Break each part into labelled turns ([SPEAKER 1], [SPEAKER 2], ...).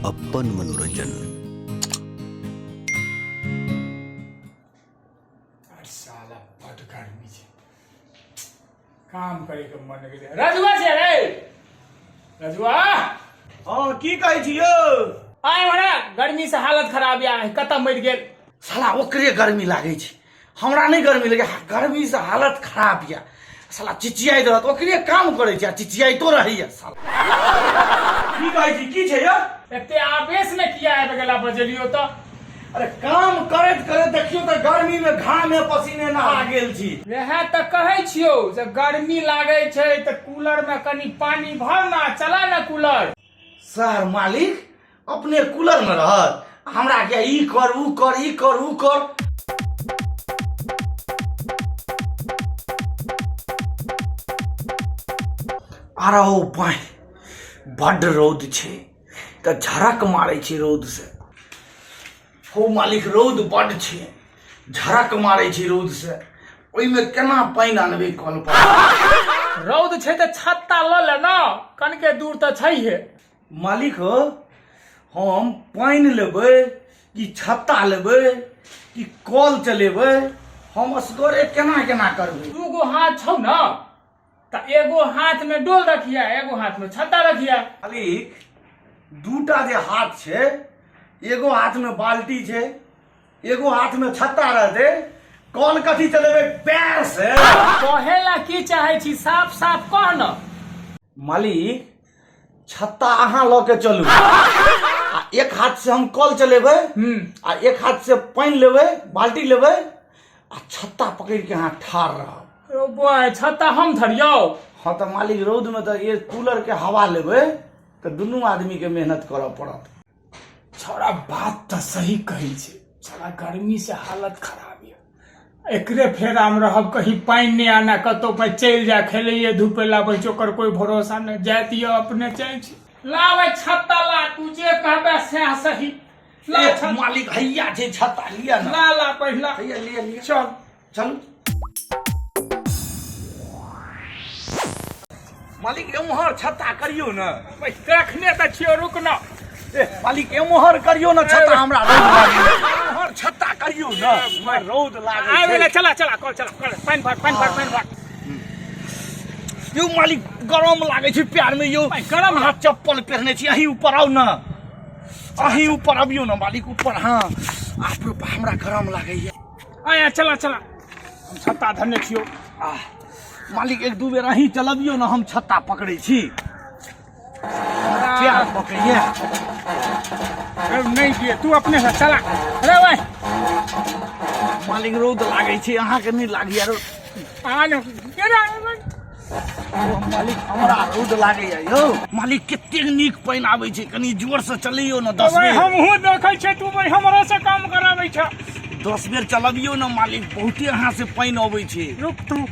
[SPEAKER 1] अपन मनोरंजन।
[SPEAKER 2] अरे साला बड गर्मी छै, काम करे के मन नहि छै। रजुआ छै रे, रजुआ।
[SPEAKER 3] हँ, की कहै छी यौ?
[SPEAKER 2] आय हमरा गर्मी से हालत खराब या, कतऽ मरि गेल
[SPEAKER 3] साला। ओकरे गर्मी लागै छै, हमरा नहि गर्मी लगे। गर्मी से हालत खराब या, साला चिचियाइत रहत। ओकरे काम करै छै आ चिचियाइतो रहैया साला। की कहै छी, की छै यौ?
[SPEAKER 2] एते आवेश में किया आबि गेला? बजलियो तऽ।
[SPEAKER 3] अरे, काम करैत करैत देखियौ तऽ गर्मी में घामे पसीने नहा गेल छी।
[SPEAKER 2] वएह तऽ कहै छियौ जे गर्मी लागै छै तऽ कूलर में कनि पानी भर ना, चला ना कूलर।
[SPEAKER 3] सर मालिक अपने कूलर में रहत, हमरा के ई कर, ऊ कर, ई कर, ऊ कर। आ रहो बाई, बड्ड रौद छै तऽ झड़क मारै छै रौद से। हो मालिक, रौद बड्ड छै, झड़क मारै छै रौद से। ओहिमे केना पानि आनबै कल पर?
[SPEAKER 2] रौद छै तऽ छत्ता लऽ ले ना, कनके दूर तऽ छैहे।
[SPEAKER 3] मालिक हो, हम पानि लेबै कि छत्ता लेबै कि कल चलेबै? हम असगरे केना केना करबै?
[SPEAKER 2] दू गो हाथ छौ ना, तऽ एगो हाथ में डोल रखिया, एगो हाथ में छत्ता रखिया।
[SPEAKER 3] मालिक, दूटा जे हाथ छै, एगो हाथ में बाल्टी छै, एगो हाथ में छत्ता रहतै, कल कथी चलेबै पैर से?
[SPEAKER 2] कहेला की चाहे छी, साफ साफ कह न।
[SPEAKER 3] मालिक, छत्ता अहाँ लऽ के चलू आ एक हाथ से हम कल चलेबै आ एक हाथ से पानि लेबै, बाल्टी लेबै आ छत्ता पकड़ि के अहाँ ठाढ़ रहब।
[SPEAKER 2] रौ बॉय, छत्ता हम धरियौ?
[SPEAKER 3] हँ तऽ मालिक, रौद में तऽ ये कूलर के हवा लेबै तऽ दुनू आदमी के मेहनत करऽ पड़त।
[SPEAKER 2] छौड़ा बात तऽ सही कहै छै। छौड़ा, गर्मी से हालत खराब यऽ। एकरे फेरामे रहब, कहीं पानि नहि आना, कतहु पर चलि जाय खेलैए धूपे ला बच्चो, ओकर कोई भरोसा नहि। जाइत यऽ अपने चलि छी। लाबै छत्ता ला, तू जे कहबे सएह सही। ला
[SPEAKER 3] ए,
[SPEAKER 2] छत्ता।
[SPEAKER 3] मालिक, हैया छै छत्ता, लिअ ने।
[SPEAKER 2] ला ला पहिला।
[SPEAKER 3] हैया, लिअ लिअ।
[SPEAKER 2] चल।
[SPEAKER 3] चलू मालिक, एम्हर छत्ता करियौ ने।
[SPEAKER 2] देखने तऽ छियौ, रुक न।
[SPEAKER 3] ए मालिक, एम्हर करियौ ने छत्ता, हमरा रौद लागैया। एम्हर छत्ता करियौ ने, हमरा रौद लागै
[SPEAKER 2] आबि
[SPEAKER 3] छै।
[SPEAKER 2] गेलै। चला चला, कल चला, कल पानि भर, पानि भर, पानि भर।
[SPEAKER 3] यौ मालिक, गरम लागै छै प्यार में यौ।
[SPEAKER 2] गरम?
[SPEAKER 3] अहाँ चप्पल पहिरने छी, अहीं ऊपर आउ ने, अहीं ऊपर अबियौ ने मालिक, ऊपर। हाँ, आप रे बा, हमरा गरम लागैया।
[SPEAKER 2] आया, चला चला, हम छत्ता धरने छियौ।
[SPEAKER 3] आह मालिक, एक दू बेर अहीं चलबियौ ने, हम छत्ता पकड़ै छी, प्यार पकड़िए।
[SPEAKER 2] अरे नहीं दिए, तू अपने से चला अरे भाई।
[SPEAKER 3] मालिक, रौद लागै छै, अहाँके नहि लागैया रौद?
[SPEAKER 2] आ ने केना?
[SPEAKER 3] ओ मालिक, हमरा रौद लागैया यौ। मालिक, कतेक नीक पानि आबै छै, कनि जोर से चलैयौ ने 10
[SPEAKER 2] भाई
[SPEAKER 3] बेर।
[SPEAKER 2] हमहूँ देखै छियै, तू भाई हमरो से काम कराबै छ।
[SPEAKER 3] 10 बेर चलबियौ ने मालिक, बहुते अहाँ से पानि अबै छै।
[SPEAKER 2] रुक तू।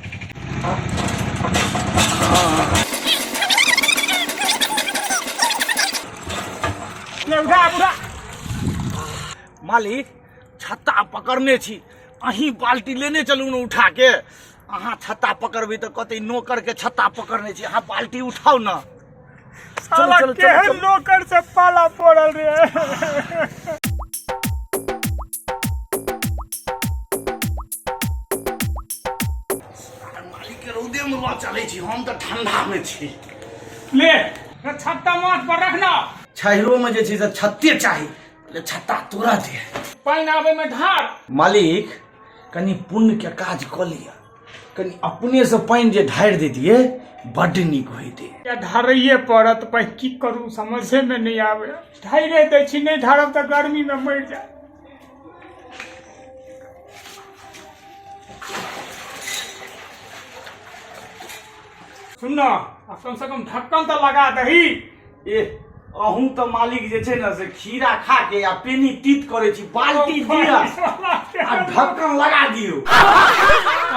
[SPEAKER 2] ले, उठा उठा।
[SPEAKER 3] मालिक, छत्ता पकड़ने छी, अहीं बाल्टी लेने चलू ने उठा के। अहाँ छत्ता पकड़बै तऽ कहतै नौकर के छत्ता पकड़ने छी। अहाँ बाल्टी उठाउ ने। चलू।
[SPEAKER 2] साला
[SPEAKER 3] चलू, चलू,
[SPEAKER 2] केहन
[SPEAKER 3] चलू।
[SPEAKER 2] नौकर से पाला पड़ल रे।
[SPEAKER 3] मालिक के रौदे में लऽ चलै छी, हम तऽ ठंडा में छी।
[SPEAKER 2] ले छत्ता माथ पर रखना।
[SPEAKER 3] छहिरो में जे छै से छत्ते चाही। ले, छत्ता तोरा दे।
[SPEAKER 2] पानि आबै में ढार।
[SPEAKER 3] मालिक, कनि पुण्य के काज कऽ लिअ, कनि अपने से पानि जे ढारि दैतियै, बड्ड नीक होइतै।
[SPEAKER 2] या ढारैये पड़त। पानि की करू, समझे में नहीं आवे। ढाइरे दै छी, नहीं ढारब तऽ गर्मी में मरि जाय। सुन न, आ कम से कम ढक्कन तऽ लगा दही।
[SPEAKER 3] ए, अहूँ तऽ मालिक जे छै ने से खीरा खा के आ पेनी तीत करै छी। बाल्टी दिअ आ ढक्कन लगा दियौ।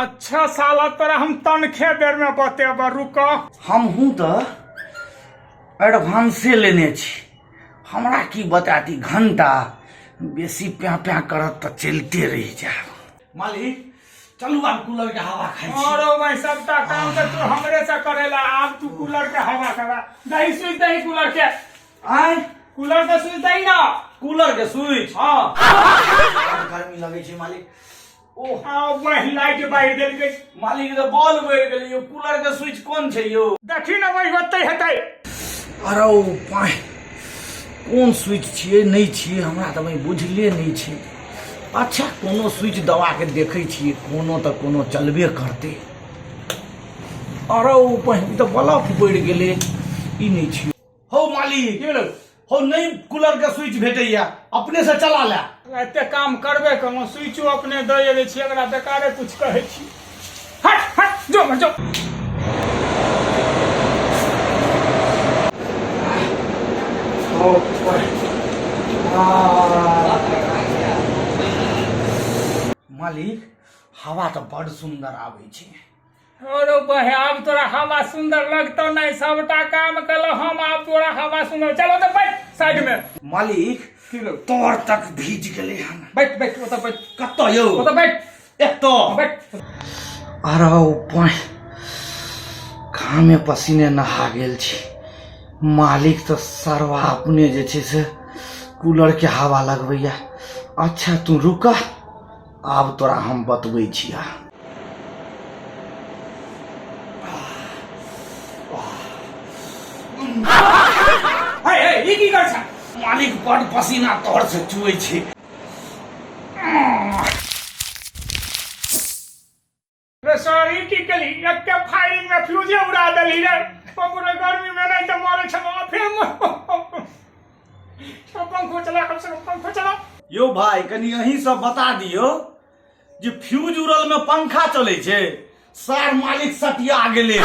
[SPEAKER 2] अच्छा साला, तोरा हम तनखे बेर में बतेब, रुक।
[SPEAKER 3] हमहूँ तऽ एडवांसे लेने छी, हमरा की बताती घंटा बेसी प्या प्या करत तऽ चलिते रहि जायब। मालिक, चलू, आब कूलर के हवा खाइ छी।
[SPEAKER 2] और भाई, सबटा काम तऽ तू हमरे से करेला, आब तू कूलर के हवा करा दही, सुई दही कूलर के।
[SPEAKER 3] आय।
[SPEAKER 2] कूलर के स्विच दही ना।
[SPEAKER 3] कूलर के स्विच?
[SPEAKER 2] हाँ।
[SPEAKER 3] बड्ड गर्मी लगै छै मालिक। ओह।
[SPEAKER 2] आ वही लाइट बारि देलकै।
[SPEAKER 3] मालिक, तऽ बॉल बढ़ि गेलै यौ। कूलर के स्विच कोन छै यौ?
[SPEAKER 2] देखी ने, वही ओतै हेतै।
[SPEAKER 3] अरे ओ पाइ, कोन स्विच छियै नहि छियै, हमरा तऽ भाइ बुझले नहि छै। अच्छा, कोनो स्विच दबा के देखै छियै, कोनो तऽ कोनो चलबे करतै। अरे ओ पाइ, तऽ बल्ब बढ़ि गेलै। ई नहि छियै हौ मालिक।
[SPEAKER 2] की भेलौ?
[SPEAKER 3] हौ, नहि कूलर के स्विच भेटैया, अपने से चला ले।
[SPEAKER 2] एते काम करबे करू, स्विचो अपने दऽ एबै छी, एकरा बेकारे कुछ कहै छी। हट हट, जो जो।
[SPEAKER 3] मालिक, हवा तऽ बड सुन्दर आबै छै।
[SPEAKER 2] अरे बहे, आब तोरा हवा सुंदर लगतौ नहीं। सबटा काम कल हम, आब तोरा हवा सुंदर। चलो तो बैठ साइड में।
[SPEAKER 3] मालिक,
[SPEAKER 2] की भेलौ?
[SPEAKER 3] तोर तक भीज गेलै हन।
[SPEAKER 2] बैठ बैठ, ओतऽ बैठ।
[SPEAKER 3] कतऽ यौ?
[SPEAKER 2] ओतऽ बैठ।
[SPEAKER 3] एतऽ?
[SPEAKER 2] बैठ।
[SPEAKER 3] अरे ओ पानि, घामे पसीने नहा गेल छी। मालिक तऽ सरवा अपने जे छै से कूलर के हवा लगबैया। अच्छा, तू रुक, आब तोरा हम बतबै छिया।
[SPEAKER 2] हे हे, ई की कर छ?
[SPEAKER 3] मालिक, बड पसीना तोर से चुए छै।
[SPEAKER 2] रे सर, ई की केली? एके फायरिंग में फ्यूजे उड़ा देली रे। पूरे गर्मी में नहीं तो मरे छलहुँ, फेर पंखो चला, कम से कम पंखो चला।
[SPEAKER 3] यौ भाई, कनि अहीं सब बता दियौ जे फ्यूज उड़ल में पंखा चलै छै? सार मालिक सटिया गेलै।